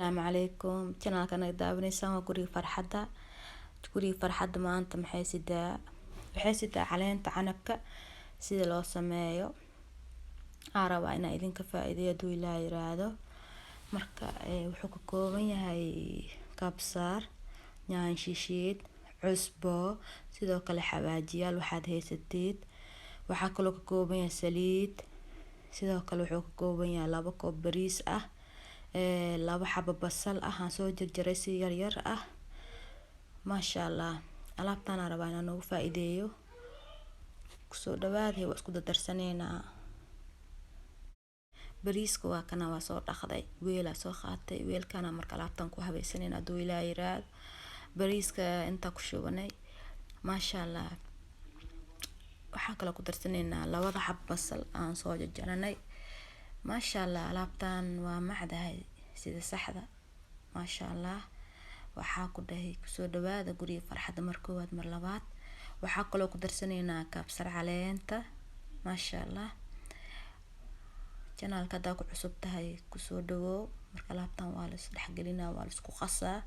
Asalaamu calaykum. Channelka naga daawanaysaan waa Guriga Farxadda. Guriga Farxadda maanta maxay sidaa? Waxay sidaa caleenta canabka sida loo sameeyo. Aan rabaa inaan idinka faa'iideeyo hadduu Ilaah yiraahdo. Marka wuxuu ka kooban yahay kabsar, yaanyo shishiid, cusbo, sidoo kale xawaajiyaal waxaad haysatid. Waxaa kaloo ka kooban yahay saliid. Sidoo kale wuxuu ka kooban yahay 2 koob bariis ah, 2 xabo basal ah aan soo jarjaray si yar yar ah. Maasha Allah, alaabtaan aan rabaa inaan noogu faa'iideeyo. Kusoo dhawaad, waa isku dardarsaneynaa. Bariiska waa kana, waa soo dhaqday, weelaa soo qaatay. Weelkana marka alaabtan ku habaysanayna hadduu Ilaah yiraahdo. Bariiska intaa ku shubanay, maasha Allah. Waxaa kaloo ku darsanaynaa labada xab basal aan soo jarjaranay. Maasha Allah, alaabtan waa macdahay sida saxda. Maasha Allah, waxaa ku dhahay kusoo dhawaada Guriga Farxadda mar koowaad, mar labaad. Waxaa kaloo ku darsanaynaa kabsar caleenta. Maasha Allah, channelka haddaa ku cusub tahay, kusoo dhawoow. Marka alaabtan waa la isdhexgelinaa, waa la isku qasaa.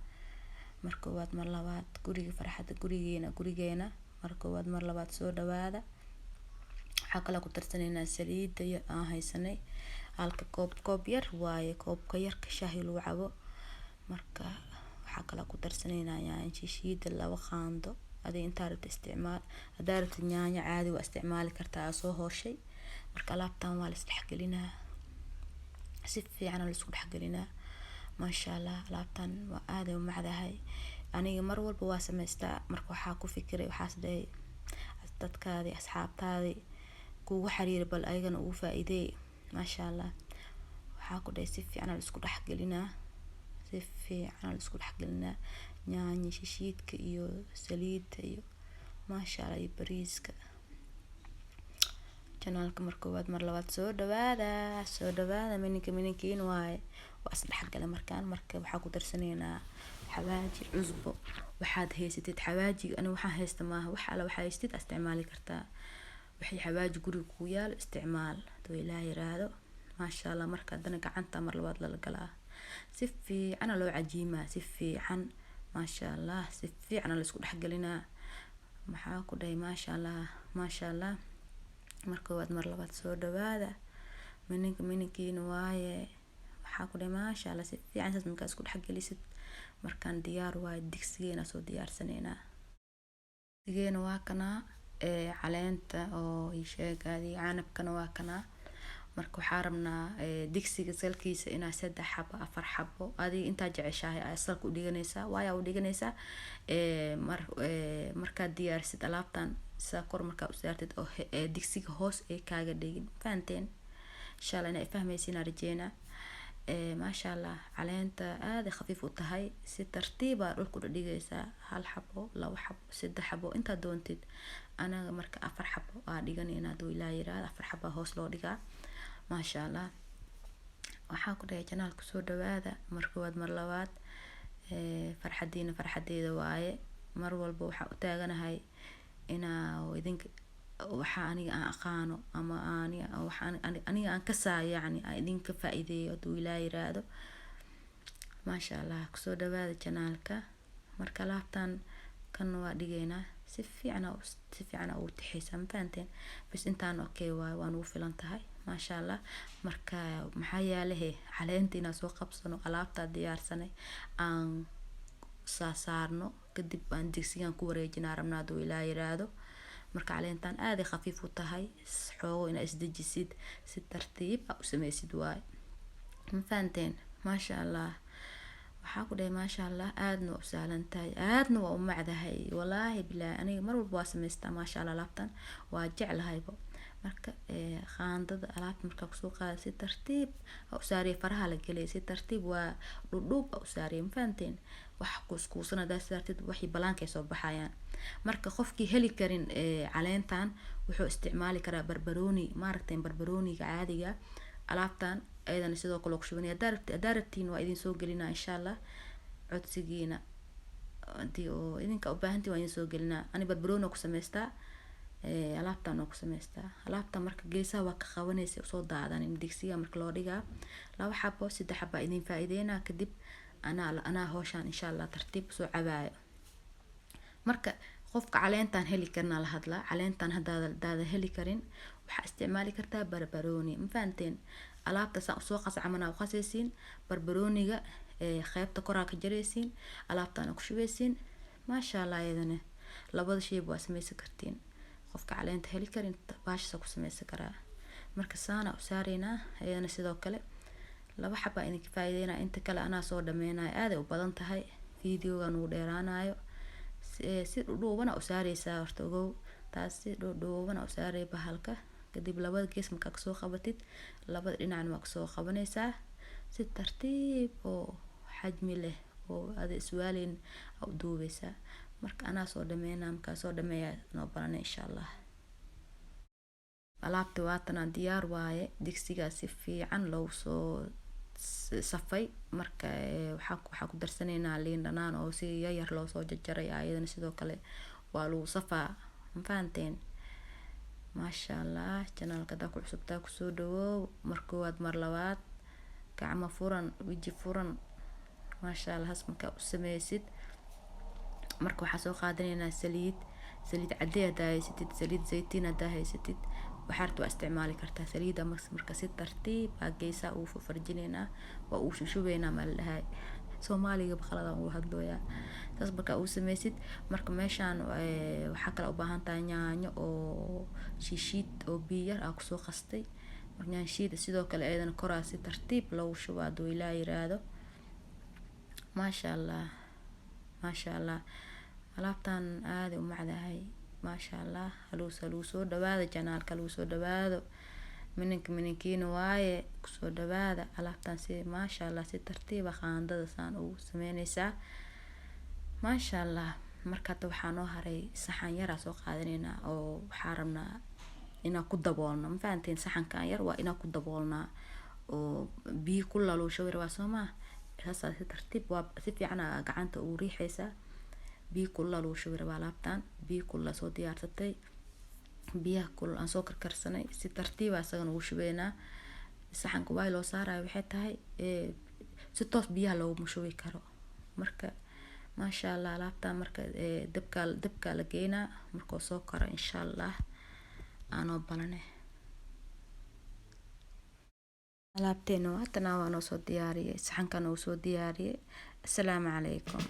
Mar koowaad, mar labaad, Guriga Farxadda, gurigeena, gurigeena. Mar koowaad, mar labaad, soo dhawaada. Waxaa kaloo ku darsanaynaa saliidda aan haysanay, halka koob, koob yar waaye, koobka yarka shaahi lagu cabo. Marka waxaa kaloo ku darsanaynaa yaanyo shishiida 2 qaando. Adiga intaa rabta isticmaal. Haddaa rabtid yaanyo caadi waa isticmaali kartaa soo hooshay. Marka alaabtan waa la isdhexgelinaa, si fiican la isku dhexgelinaa. Maasha Allah, alaabtan waa aad ay u macdahay. Aniga mar walba waa samaystaa. Marka waxaa ku fikiray, waxaas dhahay dadkaadii, asxaabtaadii kugu xiriir, bal ayagana ugu faa'iideey. Maasha Allah, waxaa ku dhahay si fiican la isku dhexgelinaa, si fiican la isku dhexgelinaa yaanyo shishiidka iyo saliidda iyo, maasha Allah, iyo bariiska. Channelka mar koowaad, mar labaad, soo dhawaada, soo dhawaada. Mininka mininkiin waaye, waa isdhexgala. Markaan marka waxaa ku darsanaynaa xawaaji, cusbo, waxaad haysatid. Xawaajiga ani waxaan haysta maaha, wax alla waxaa haysatid aa isticmaali kartaa. Wixii xawaaji guriga kugu yaalo isticmaal haduu Ilaah yiraahdo. Maasha Allah, marka haddana gacanta mar labaad lala galaa, si fiicana loo cajiimaa, si fiican. Maasha Allah, si fiicana la isku dhexgelinaa. Maxaa ku dhahay? Maasha Allah, maasha Allah. Mar koowaad, mar labaad, soo dhawaada. Mininka mininkiina waaye. Waxaa ku dhahay, maasha Allah, si fiican saas markaa isku dhexgelisid, markaan diyaar waaye. Digsigeena soo diyaarsanaynaa. Digsigeena waa kanaa, caleenta oo sheegaadi canabkana waa kanaa. Marka waxaa rabnaa digsiga salkiisa inaa saddex xabo, afar xabo, adiga intaa jeceshahay aa salka u dhiganaysaa. Waayaa u dhiganaysaa mar markaad diyaarisid alaabtan, saa kor markaa u saartid oo digsiga hoos ay kaaga dhigin. Fahanteen? Insha Allah inaa fahmaysiin aan rajeynaa. Maasha Allah, caleenta aad ay khafiif u tahay. Si tartiiba dhulka u dhigaysaa, hal xabo, 2 xabo, saddex xabo, intaad doontid. Anaga marka afar xabo aa dhiganayna hadduu Ilaah yiraahdo. Afar xabo hoos loo dhigaa. Maasha Allah, waxaa ku dhahay channelka soo dhawaada mar koowaad, mar labaad. Farxadiina farxadeeda waaye. Mar walba waxaa u taaganahay inaa idinka waxa aniga aan aqaano ama waxa aniga aan kasaayo, yacni aan idinka faa'iideeyo hadduu Ilaah yiraahdo. Maasha Allah, kusoo dhawaada channelka. Marka alaabtan kan waa dhigaynaa, si fiican, si fiican ugu tixaysaa. Ma fahanteen? Bas intaan okay waaye, waa nugu filan tahay. Maasha Allah, marka maxaa yaalahe? Caleenta inaan soo qabsano, alaabtaa diyaarsanay aan saasaarno, kadib aan digsigan ku wareejinaa rabnaa hadduu Ilaah yiraahdo. Marka caleentan aad ay khafiif u tahay, xoogo inaa isdejisid, si tartiib ah u sameysid waaye. Ma fahanteen? Maasha Allah, waxaa ku dhahay, maasha Allah, aadna waa u sahlan tahay, aadna waa u macdahay. Walaahi bilaahi, aniga mar walba waa samaystaa. Maasha Allah, alaabtan waa jeclahaybo. Marka qaandada alaabta markaa kusoo qaada, si tartiib aa u saariya, faraha la gelaya, si tartiib waa dhudhuub aa u saariya. Ma fahanteen? Wax kuuskuusan hadaa saartid, waxii balaanka ay soo baxayaan. Marka qofkii heli karin caleentan wuxuu isticmaali karaa barbarooni, maaragtay, barbarooniga caadiga. Alaabtan ayadana sidoo kale ku shubanaya. Haddaa rabtiin waa idin soo gelinaa, insha Allah. Codsigiina hadii oo idinka ubaahantiin waa idin soo gelinaa. Ani barbarooni ku samaystaa, alaabtan waa ku samaystaa. Alaabtan marka geesaha waa ka qabanaysa, usoo daadanin. Digsiga marka loo dhigaa 2 xabo, saddex xaba idin faa'iideynaa kadib. Anaa howshaan insha Allah tartiib usoo cabaayo. Marka qofka caleentan heli karina la hadlaa. Caleentan hadaada heli karin, waxaa isticmaali kartaa barbarooni. Ma fahanteen? Alaabta saan usoo qasa camal aa u qasaysiin. Barbarooniga qeybta koraa ka jaraysiin, alaabtaana ku shubeysiin. Maasha Allah, iyadana labada shayba waa sameysan kartiin. Qofka caleenta heli karin baashasa ku sameysan karaa. Marka saana u saareynaa. Iyadana sidoo kale laba xabaa idinka faa'iideynaya, inta kale anaa soo dhameynayo. Aaday u badan tahay, videogan uu dheeraanayo. Si dhudhuubana u saareysaa. Horta ogow, taas si dhudhuubana u saarey bahalka. Kadib labada gees markaa kasoo qabatid, labada dhinacna waa kasoo qabanaysaa. Si tartiib oo xajmi leh oo ada iswaaleyn aa u duubeysaa. Marka anaa soo dhameynaa. Markaa soo dhameeya noo baranay insha Allah. Alaabta waatana, diyaar waaye. Digsigaa si fiican loogu soo safay. Marka waxaa ku darsanaynaa liin dhanaan oo si yaryar loosoo jarjaray. Ayadana sidoo kale waa lagu safaa. Ma fahanteen? Maasha Allah. Channelka hadaa ku cusubtaa, kusoo dhawoow mar koowaad, mar labaad, gacmo furan, weji furan. Maasha Allah. Has markaa u sameysid, marka waxaa soo qaadanaynaa saliid. Saliid cadey hadaa haysatid, saliid zaytuun hadaa haysatid, waxaa rabta waa isticmaali kartaa saliida. Marka si tartiib aa geesaha ugu farjineynaa, waa uu shushubeynaa. Maa la dhahay Soomaaliga baqaladan ugu hadlooyaa. Saas markaa uu sameysid, marka meeshaan waxaa kale u baahan tahay yaanyo oo shiishiid oo biyo yar aa kusoo qastay. Marka yaanyo shiida sidoo kale iyadana koraa si tartiib loogu shubo hadduu Ilaah yiraahdo. Maasha Allah, maasha Allah, alaabtan aaday u macdahay. Maasha Allah. Haluu soo dhawaada channelka, haluu soo dhawaado. Mininka mininkiina waaye, kusoo dhawaada. Alaabtan si maasha Allah, si tartiiba qaandada saan ugu sameyneysaa. Maasha Allah. Marka hadda waxaa noo haray saxan yaraa soo qaadaneynaa oo waxaa rabnaa inaan ku daboolno. Ma fahanteen? Saxankan yar waa inaan ku daboolnaa oo biyo ku laluusho rabaa, soo maa? Saasaa si tartiib, waa si fiican aa gacanta ugu riixeysaa. Biyo kulula lagu shubi rabaa alaabtan. Biyo kulula soo diyaarsatay, biyaha kulul aan soo karkarsanay, si tartiiba isagana ugu shubeynaa saxanka. Waay loo saarayo waxay tahay si toos biyaha looguma shubi karo. Marka maasha Allah, alaabtan marka dabka la geynaa. Markuu soo karo insha Allah aanoo balane. Alaabteena waatana, waa noo soo diyaariyay, saxankan uu soo diyaariyay. Assalaamu calaykum.